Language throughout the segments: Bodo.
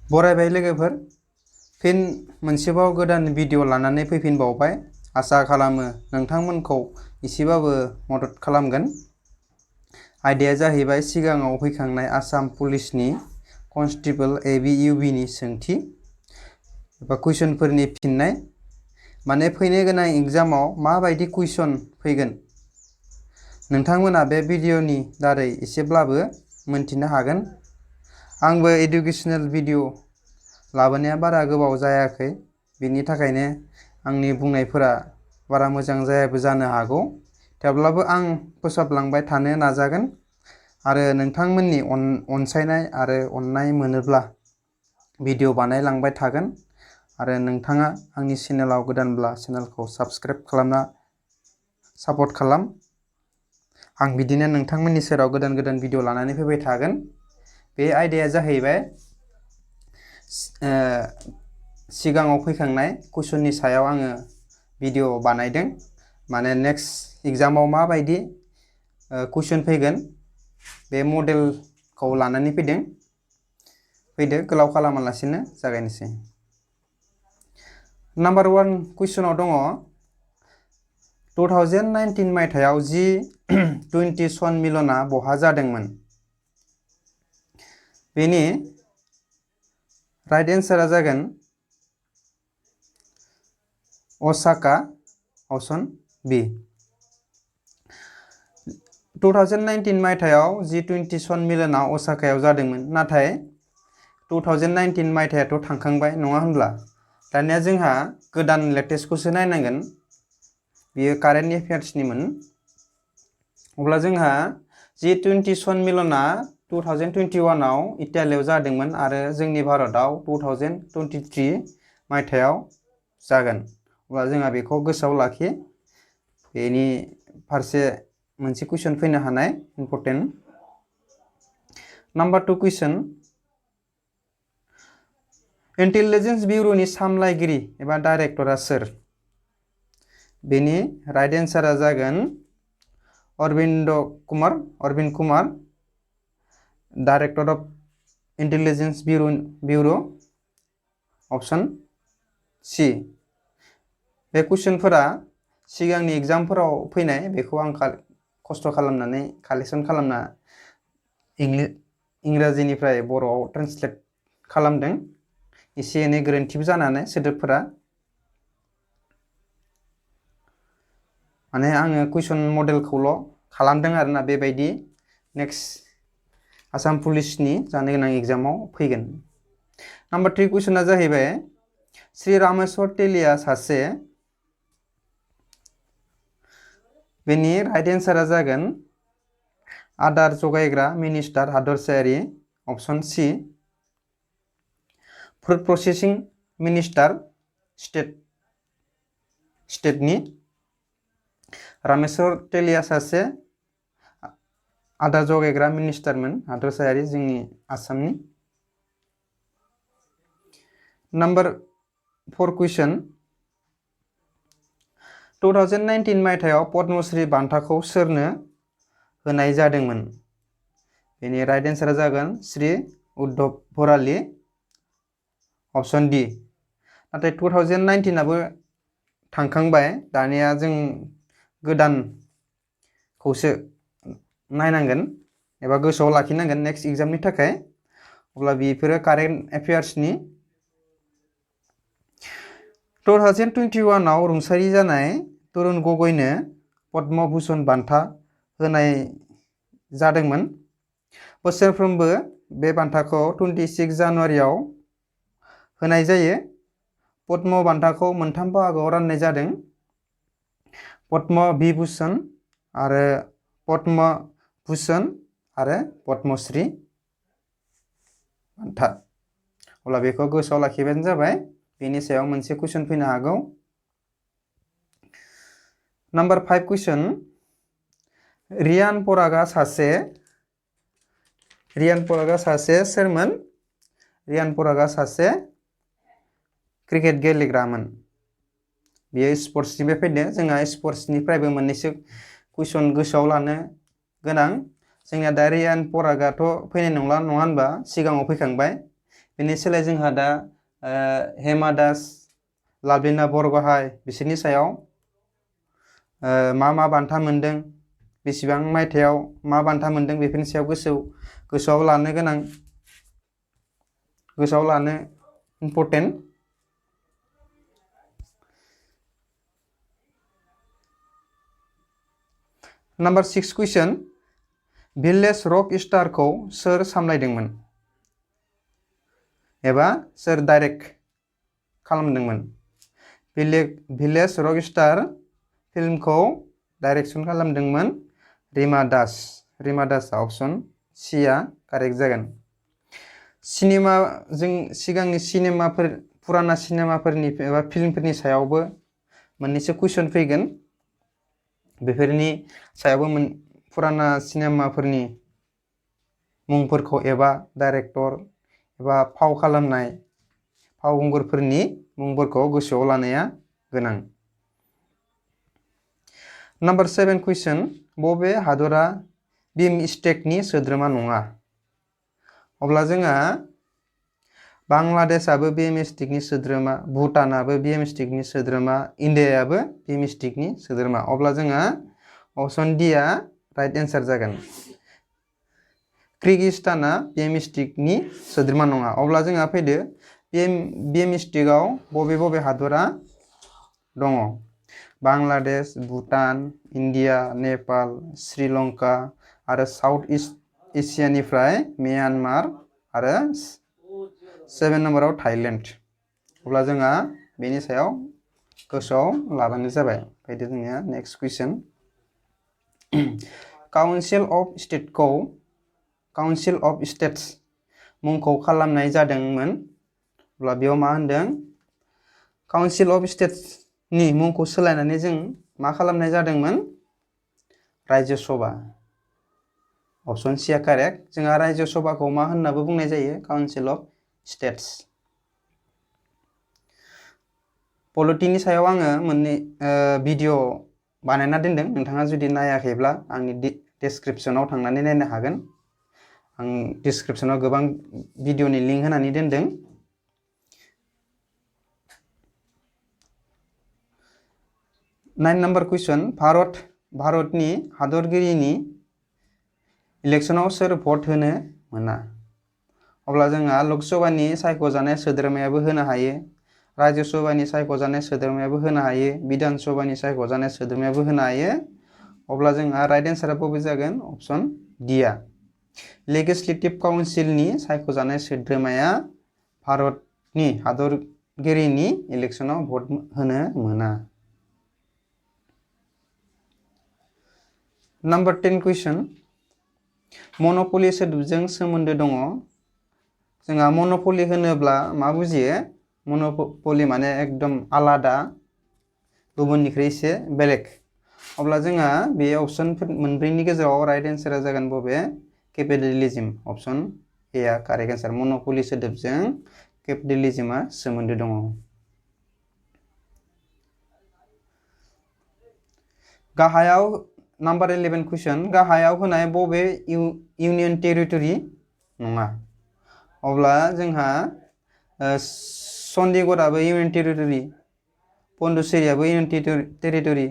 बरायबाय लोगोफोर, फिन मोनसेबाव गोदान भिडिअ लानानै फैफिनबावबाय। आसा खालामो नोंथांमोनखौ एसेबाबो मदद खालामगोन। आयदाया जाहैबाय सिगाङाव फैखांनाय आसाम पुलिसनि कनस्टेबल ABUB नि सोंथि एबा कुइसनफोरनि फिननाय। माने फैनो गोनां एग्जामाव माबायदि कुइसन फैगोन नोंथांमोना बे भिडिअनि दारै एसेब्लाबो मोनथिनो हागोन। आंबो एडुकेशनेल भिडिअ लाबोनाया बारा गोबाव जायाखै, बेनि थाखायनो आंनि बुंनायफोरा बारा मोजां जायाबो जानो हागौ। थेवब्लाबो आं फोसाबलांबाय थानो नाजागोन आरो नोंथांमोननि अनसायनाय आरो अननाय मोनोब्ला भिडिअ बानायलांबाय थागोन। आरो नोंथाङा आंनि चेनेलाव गोदानब्ला चेनेलखौ साबस्क्राइब खालामना सापर्ट खालाम। आं बिदिनो नोंथांमोननि सेराव गोदान गोदान भिडिअ लानानै फैबाय थागोन। बे आयदाया जाहैबाय सिगाङाव फैखांनाय कुइसननि सायाव आङो भिडिअ बानायदों। माने नेक्स्ट एग्जामाव माबायदि कुइसन फैगोन बे मडेलखौ लानानै फैदों। फैदो गोलाव खालामालासिनो जागायनोसै। नाम्बार 1 कुइसनाव दङ 2019 मायथाइयाव G20 सन्मिलना बहा जादोंमोन? बेनि राइट एन्सारा जागोन असाका, अपसन बी। 2019 मायथाइयाव G20 सन्मिलना असाकायाव जादोंमोन, नाथाय 2019 मायथाइयाथ' थांखांबाय नङा होनब्ला? दानिया जोंहा गोदान लेटेस्टखौसो नायनांगोन। बियो कारेन्ट एफेयार्सनिमोन। अब्ला जोंहा G20 सन्मिलना 2021 आव इटालियाव जादोंमोन आरो जोंनि भारतआव 2023 मायथाइयाव जागोन। अब्ला जोंहा बेखौ गोसोआव लाखि। बेनि फारसे मोनसे कुइसन फैनो हानाय इम्पर्टेन्ट। नाम्बार 2 कुइसन, इन्टेलिजेन्स बिउर'नि सामलायगिरि एबा डाइरेक्टरा सोर? बेनि राइट एन्सारा जागोन Arvind Kumar, director of intelligence bureau', option C. बे कुइसनफोरा सिगांनि एग्जामफोराव फैनाय, बेखौ आं खस्थ' खालामनानै कालेक्सन खालामना इंराजिनिफ्राय बर'आव ट्रेन्सलेट खालामदों। एसे एनै गोरोन्थिबो जानानै सोदोबफोरा। माने आङो कुइसन मडेलखौल' खालामदों आरोना, बेबायदि नेक्स्ट आसाम पुलिसनि जानो गोनां एग्जामाव फैगोन। नाम्बार 3 कुइसना जाहैबाय श्री रामेश्वर तेलिया सासे, बेनि राइट एन्सारा जागोन आदार जगायग्रा मिनिस्टार हादरसायारि, option C. Food processing minister स्टेटनि रामेश्वर तेलिया सासे आदार जगायग्रा मिनिस्टारमोन हादरसायारि जोंनि आसामनि। नाम्बार 4 कुइसन, 2019 मायथाइयाव पद्मश्री बान्थाखौ सोरनो होनाय जादोंमोन? बेनि राइट एन्सारा जागोन श्री उद्धव भराली, अपसन डी। नाथाय 2019 आबो थांखांबाय, दानिया जों गोदानखौसो नायनांगोन एबा गोसोआव लाखिनांगोन नेक्स्ट एग्जामनि थाखाय। अब्ला बेफोरो कारेन्ट एफेयार्सनि। 2021 आव रुंसारि जानाय तरुण गगৈनो पद्म भूषण बान्था होनाय जादोंमोन। बोसोरफ्रोमबो बे बान्थाखौ 26 जानुवारियाव होनाय जायो। पद्म बान्थाखौ मोनथाम बाहागोआव राननाय जादों, पद्म विभूषण आरो पद्म भूषण आरो पद्मश्री बान्था। अब्ला बेखौ गोसोआव लाखिबानो जाबाय। बेनि सायाव मोनसे कुइसन फैनो हागौ। नाम्बार 5 कुइसन, रियान परागा सासे सोरमोन? रियान परागा सासे क्रिकेट गेलेग्रामोन। बेयो स्पर्ट्सनिफ्राय फैदों। जोंहा स्पर्ट्सनिफ्रायबो मोननैसो कुइसन गोसोआव लानो गोनां। जोंनिया दा रियान परागाथ' फैनाय नङा होनबा? सिगाङाव फैखांबाय। बेनि सोलाय जोंहा दा हेमा दास लाभलिना बरग'हाय बिसोरनि सायाव मा बान्था मोनदों बेसेबां मायथाइयाव मा बान्था मोनदों बेफोरनि सायाव गोसोआव लानो गोनां गोसोआव लानो इम्परटेन्ट नम्बर 6 कुइसन भिलेज रक स्टारखौ सोर सामलायदोंमोन एबा सोर डाइरेक्ट खालामदोंमोन भिलेज रक स्टार फिल्मखौ डाइरेक्शन खालामदोंमोन रिमा दासआ ऑप्शन सी आ कारेक्ट जागोन सिनेमा जों सिगांनि सिनेमाफोर पुराना सिनेमाफोरनि एबा फिल्मफोरनि सायावबो मोननैसो कुइसन फैगोन बेफोरनि सायावबो पुराना सिनेमाफोरनि मुंफोरखौ एबा डाइरेक्टर एबा फाव खालामनाय फावखुंगुरफोरनि मुंफोरखौ गोसोआव लानाया गोनां नम्बर 7 कुइसन बबे हादरा बिमस्टेकनि सोद्रोमा नङा अब्ला जोंहा बांलादेशआबो बिमस्टेकनि सोद्रोमा भुटानाबो बिमस्टेकनि सोद्रोमा इन्डियायाबो बिमस्टेकनि सोद्रोमा अब्ला जोंहा ऑप्शन डी आ राइट आंसर जागोन किर्गिस्ताना बिमस्टेकनि सोद्रोमा नङा अब्ला जोंहा फैदो बिमस्टेकआव बबे हादरा दङ बांलादेश भुटान इन्डिया नेपाल श्रीलंका आरो साउथ ईस्ट एशियानिफ्राय म्यानमार आरो 7 नम्बराव थाइलेण्ड अब्ला जोंहा बेनि सायाव गोसोआव लाबानो जाबाय फैदो जोंनिया next question council of states मुंखौ खालामनाय जादोंमोन अब्ला बेयाव मा होनदों काउन्सिल अफ स्टेट्सनि मुंखौ सोलायनानै जों मा खालामनाय जादोंमोन राज्य सभा ऑप्शन सी आ कारेक्ट जोंहा राज्य सभाखौ मा होननाबो बुंनाय जायो काउन्सिल अफ स्टेट्स पलिटिनि सायाव आङो मोननै भिडिअ बानायना दोनदों नोंथाङा जुदि नायाखैब्ला आंनि डिसक्रिप्शनाव थांनानै नायनो हागोन आं डिसक्रिप्शनाव गोबां भिडिअनि लिंक होनानै दोनदों 9 नम्बर कुइसन भारतनि हादरगिरिनि इलेक्शनाव सोर भट होनो मोना अब्ला जोंहा लकसभानि सायख'जानाय सोद्रोमायाबो होनो हायो राज्य सभानि सायख'जानाय सोद्रोमायाबो होनो हायो विधान सभानि सायख'जानाय सोद्रोमायाबो होनो हायो अब्ला जोंहा राइट आन्सारा बबे जागोन ऑप्शन डी आ लेजिस्लेटिभ काउन्सिलनि सायख'जानाय सोद्रोमाया भारतनि हादरगिरिनि इलेक्शनाव भट होनो मोना नम्बर 10 कुइसन मन'पलि सोदोबजों सोमोन्दो दङ जोंहा मन'पलि होनोब्ला मा बुजियो मन'पलि माने एकदम आलादा गुबुननिख्रुइ एसे बेलेग अब्ला जोंहा बे ऑप्शन मोनब्रैनि गेजेराव राइट आन्सारा जागोन बबे केपिटेलिज्म ऑप्शन ए आ कारेक्ट आन्सार मन'पलि सोदोबजों केपिटेलिज्मआ सोमोन्दो दङ गाहायाव नम्बर 11 कुइसन गाहायाव होनाय बबे इउनियन टेरिटरि नङा अब्ला जोंहा चंडीगढ़आबो इउनियन टेरिटरि पन्डिचेरियाबो इउनियन टेरिटरि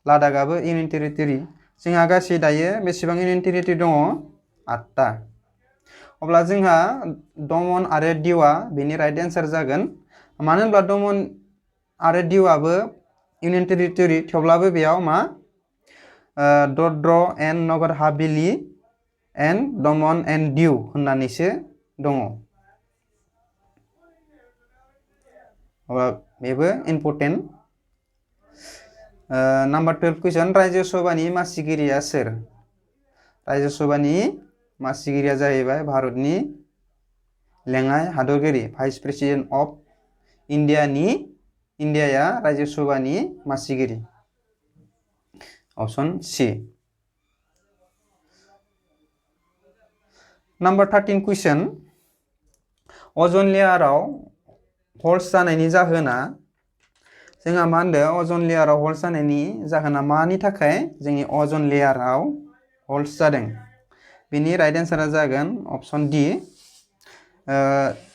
लादाखआबो इउनियन टेरिटरि जोंहा गासै दायो बेसेबां इउनियन टेरिटरि दङ 8टा अब्ला जोंहा दमन आरो दिउआ बेनि राइट आन्सार जागोन मानो होनब्ला दमन आरो दिउआबो इउनियन टेरिटरि थेवब्लाबो बेयाव मा Dadra and Nagar Haveli and Daman and Diu होननानैसो दङ अब्ला बेबो इम्परटेन्ट नम्बर 12 कुइसन राज्य सभानि मासिगिरिया सोर राज्य सभानि मासिगिरिया जाहैबाय भारतनि लेङाइ हादरगिरि भाइस प्रेसिडेन्ट अफ इन्डियाया राज्य सभानि मासिगिरि ऑप्शन सी नम्बर 13 कुइसन अजन लेयाराव हल्स जानायनि जाहोना जोंहा मा होनदों अजन लेयाराव हल्स जानायनि जाहोना मानि थाखाय जोंनि अजन लेयाराव हल्स जादों बेनि राइट आन्सारा जागोन ऑप्शन डी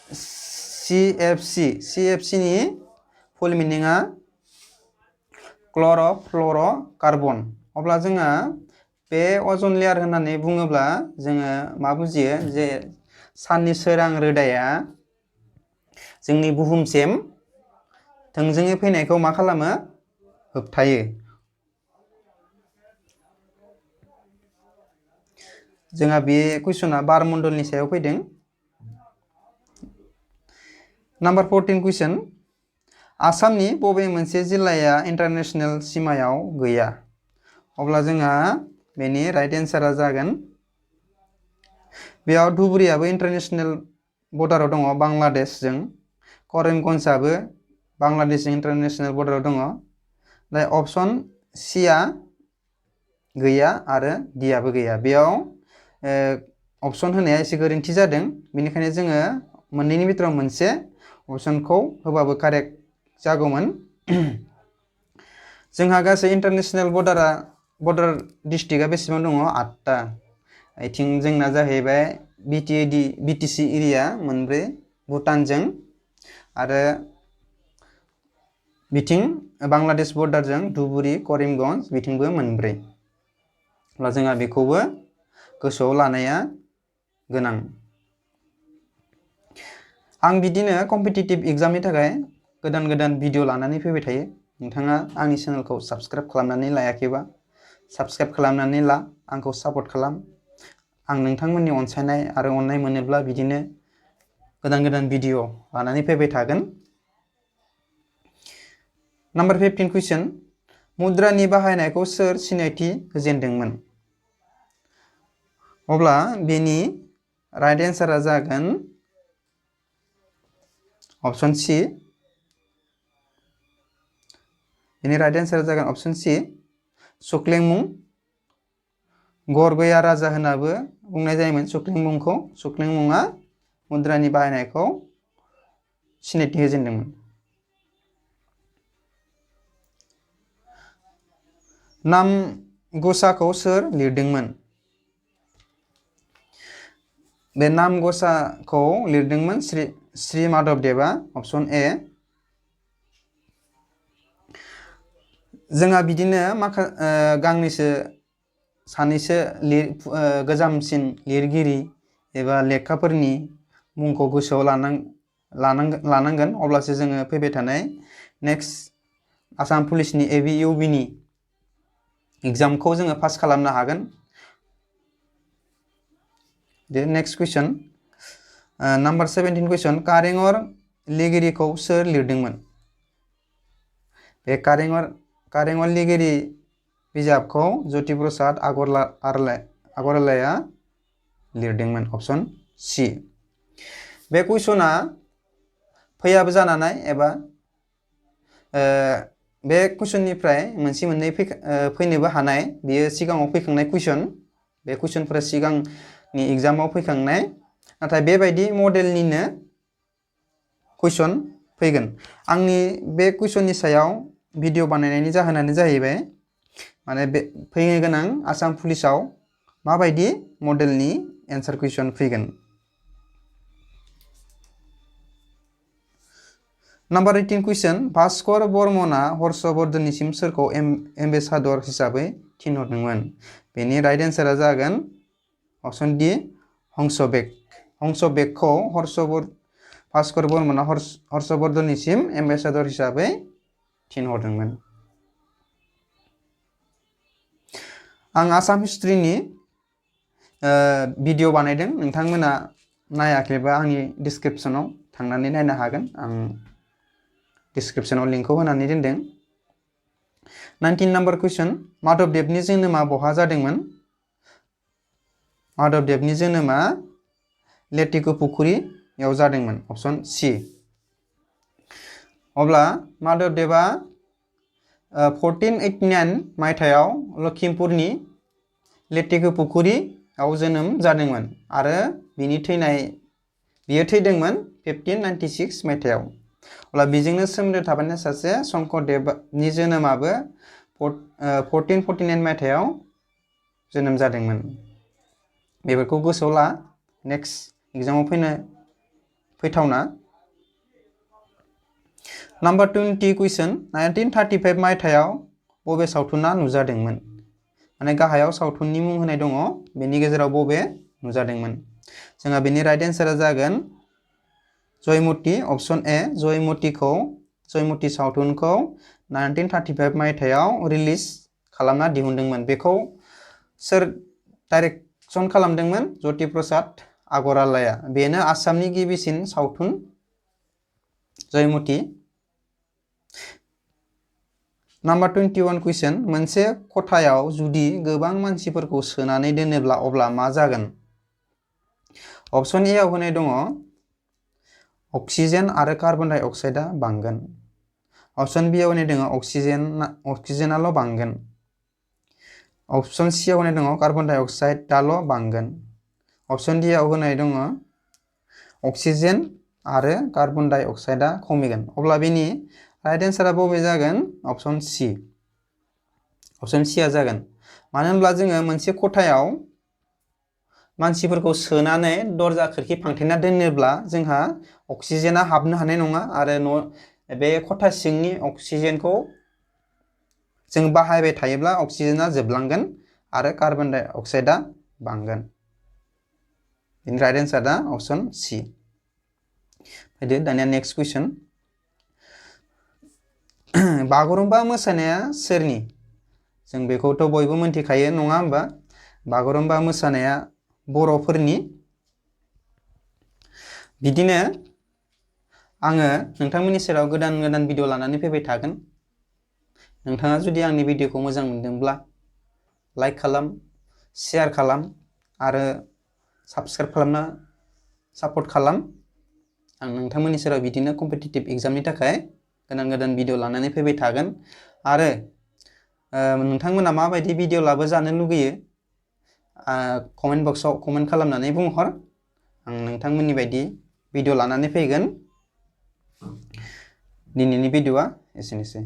CFC नि फुल मिनिंआ क्ल'र'फ्ल'र'कार्बन। अब्ला जोंहा बे अजन लेयार होननानै बुङोब्ला जोङो मा बुजियो जे साननि सोरां रोदाया जोंनि बुहुमसिम थोंजोङै फैनायखौ मा खालामो? होबथायो। जोंहा बे कुइसना बारमण्डलनि सायाव फैदों। नाम्बार 14 कुइसन, आसामनि बबे मोनसे जिल्लाया इन्टारनेशनेल सीमायाव गैया? अब्ला जोंहा बेनि राइट एन्सारा जागोन बेयाव धुबुरीयाबो इन्टारनेशनेल बर्डाराव दङ बांलादेशजों, करिमगन्जआबो बांलादेशजों इन्टारनेशनेल बर्डाराव दङ। दा अपसन सीआ गैया आरो डीआबो गैया। बेयाव अपसन होनाया एसे गोरोन्थि जादों, बेनिखायनो जोङो मोननैनि बिथोराव मोनसे अपसनखौ होबाबो कारेक्ट जागौमोन। जोंहा गासै इन्टारनेशनेल बर्डार डिस्ट्रिक्टआ बेसेबां दङ? 8टा। आथिं जोंना जाहैबाय बिटिसि एरिया मोनब्रै भुटानजों, आरो बिथिं बांलादेश बर्डारजों धुबुरी करिमगन्ज बिथिंबो मोनब्रै। अब्ला जोंहा बेखौबो गोसोआव लानाया गोनां। आं बिदिनो कम्पिटिटिभ एग्जामनि थाखाय गोदान गोदान भिडिअ लानानै फैबाय थायो। नोंथाङा आंनि चेनेलखौ साबस्क्राइब खालामनानै लायाखैबा साबस्क्राइब खालामनानै ला, आंखौ सापर्ट खालाम। आं नोंथांमोननि अनसायनाय आरो अननाय मोनोब्ला बिदिनो गोदान गोदान भिडिअ लानानै फैबाय थागोन। नाम्बार 15 कुइसन, मुद्रानि बाहायनायखौ सोर सिनायथि होजेनदोंमोन? अब्ला बेनि राइट एन्सारा जागोन अपसन सी। बेनि राइट एन्सारा जागोन अपसन सी, सुक्लेंमुं। गरगया राजा होनाबो बुंनाय जायोमोन सुक्लेंमुंखौ। सुक्लेंमुंआ मुद्रानि बाहायनायखौ सिनायथि होजेनदोंमोन। नाम गसाखौ सोर लिरदोंमोन? बे नाम गसाखौ लिरदोंमोन श्री माधवदेवआ, अपसन ए। जोंहा बिदिनो गांनैसो सानैसो गोजामसिन लिरगिरि एबा लेखाफोरनि मुंखौ गोसोआव लानांगोन, अब्लासो जोङो फैबाय थानाय नेक्स्ट आसाम पुलिसनि ABUBनि एग्जामखौ जोङो पास खालामनो हागोन। नेक्स्ट कुइसन, नाम्बार 17 कुइसन, कारेंघर लिगिरिखौ सोर लिरदोंमोन? बे कारेंघर लिगिरि बिजाबखौ ज्योति प्रसाद आगरवालाया लिरदोंमोन, अपसन सी। बे कुइसना फैयाबो जानानै एबा बे कुइसननिफ्राय मोनसे मोननै फैनोबो हानाय, बेयो सिगाङाव फैखांनाय कुइसन। बे कुइसनफोरा सिगांनि एग्जामाव फैखांनाय, नाथाय बेबायदि मडेलनिनो कुइसन फैगोन। आंनि बे कुइसननि सायाव भिडिअ बानायनायनि जाहोनानो जाहैबाय माने बे फैनो गोनां आसाम पुलिसाव माबायदि मडेलनि एन्सार कुइसन फैगोन। नाम्बार 18 कुइसन, भास्कर बर्मनआ हर्षवर्धननिसिम सोरखौ एम्बेसाडर हिसाबै थिनहरदोंमोन? बेनि राइट एन्सारा जागोन अपसन डी, हंसबेगखौ भास्कर बर्मनआ हर्षवर्धननिसिम एम्बेसाडर हिसाबै थिनहरदोंमोन। आं आसाम हिस्ट्रिनि भिडिअ बानायदों, नोंथांमोना नायाखैबा आंनि डिसक्रिपसनाव थांनानै नायनो हागोन। आं डिसक्रिपसनाव लिंकखौ होनानै दोनदों। 19 नाम्बार कुइसन, माधबदेबनि जोनोमा बहा जादोंमोन? माधबदेबनि जोनोमा लेटेकुपुखुरियाव जादोंमोन, अपसन सी। अब्ला माधबदेबआ 1489 मायथाइयाव लखिमपुरनि लेटेकुपुखुरियाव जोनोम जादोंमोन आरो बियो थैदोंमोन 1596 मायथाइयाव। अब्ला बेजोंनो सोमोन्दो थाबायनाय सासे शंकरदेबनि जोनोमाबो 1449 मायथाइयाव जोनोम जादोंमोन। बेफोरखौ गोसोआव ला, नेक्स्ट एग्जामाव फैथावना। नाम्बार 20 कुइसन 1935 मायथाइयाव बबे सावथुना नुजादोंमोन? माने गाहायाव सावथुननि मुं होनाय दङ, बेनि गेजेराव बबे नुजादोंमोन? जोंहा बेनि राइट एन्सारा जागोन जयमती, अप्शन ए। जयमती सावथुनखौ 1935 मायथाइयाव रिलिज खालामना दिहुनदोंमोन। बेखौ सोर डाइरेक्सन खालामदोंमोन? ज्योति प्रसाद आगरवालाया। बेनो आसामनि गिबिसिन सावथुन जयमती। नाम्बार 21 कुइसन मोनसे खथायाव जुदि गोबां मानसिफोरखौ सोनानै दोनोब्ला अब्ला मा जागोन? अप्शन ए आव होनाय दङ अक्सिजेन आरो कार्बन डाइ अक्साइडआ बांगोन। अप्शन बि आव होनाय दङ अक्सिजेनाल' बांगोन। अप्शन सि आव होनाय दङ कार्बन डाइ अक्साइडआल' बांगोन। अप्शन डि आव होनाय दङ अक्सिजेन आरो कार्बन डाइ अक्साइडआ खमिगोन। अब्ला बेनि राइट एन्सारा बबे जागोन? अप्शन सि। अप्शन सि आ जागोन। मानो होनब्ला जोङो मोनसे खथायाव मानसिफोरखौ सोनानै दरजा खोरखि फांथेना दोनोब्ला जोंहा अक्सिजेना हाबनो हानाय नङा आरो बे खथा सिंनि अक्सिजेनखौ जों बाहायबाय थायोब्ला अक्सिजेना जोबलांगोन आरो कार्बन डाइ अक्साइडआ बांगोन। बेनि राइट एन्सारा अप्शन सि। फैदो दानिया नेक्स्ट कुइसन। बागुरुम्बा मोसानाया सोरनि? जों बेखौथ' बयबो मोनथिखायो नङा होमबा? बागुरुम्बा मोसानाया बर'फोरनि। बिदिनो आङो नोंथांमोननि सेराव गोदान गोदान भिडिअ लानानै फैबाय थागोन। नोंथाङा जुदि आंनि भिडिअखौ मोजां मोनदोंब्ला लाइक खालाम, शेयार खालाम आरो साबस्क्राइब खालामना सापर्ट खालाम। आं नोंथांमोननि सेराव बिदिनो कम्पिटिटिभ एग्जामनि थाखाय गोदान गोदान भिडिअ लानानै फैबाय थागोन। आरो नोंथांमोना माबायदि भिडिअ लाबोजानो लुगैयो कमेन्ट बक्सआव कमेन्ट खालामनानै बुंहर। आं नोंथांमोननि बायदि भिडिअ लानानै फैगोन। दिनैनि भिडिअआ एसेनोसै।